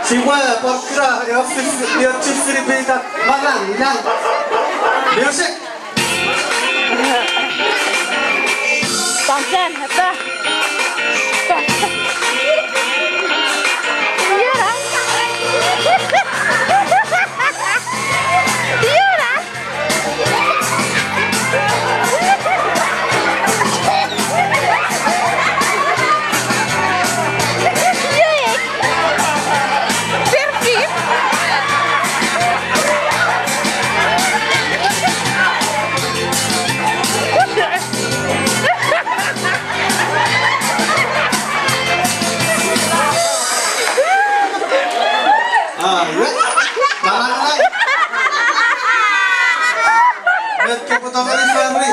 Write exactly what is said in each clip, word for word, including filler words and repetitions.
Sipwe pwan kuna, io, io, chifini pita, manan, inan. Music. Tongsen, eta. Tongsen. Iora. Iora. Ah, yeah. Parangalai. Met kopwe tongeni fori?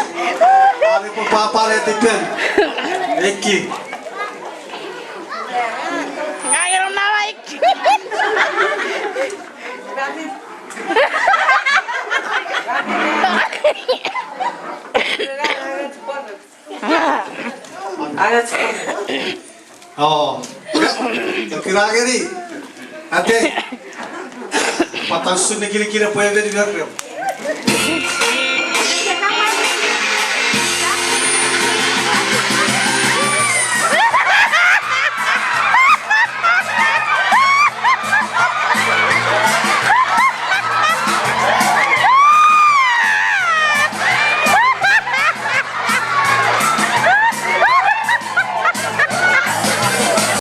Are pwe pwapwa netipen. Eki. Ngang ero na mic. Oh. Kira ngeni. Ate. Patan sun nikinikine pwe emeni merrem.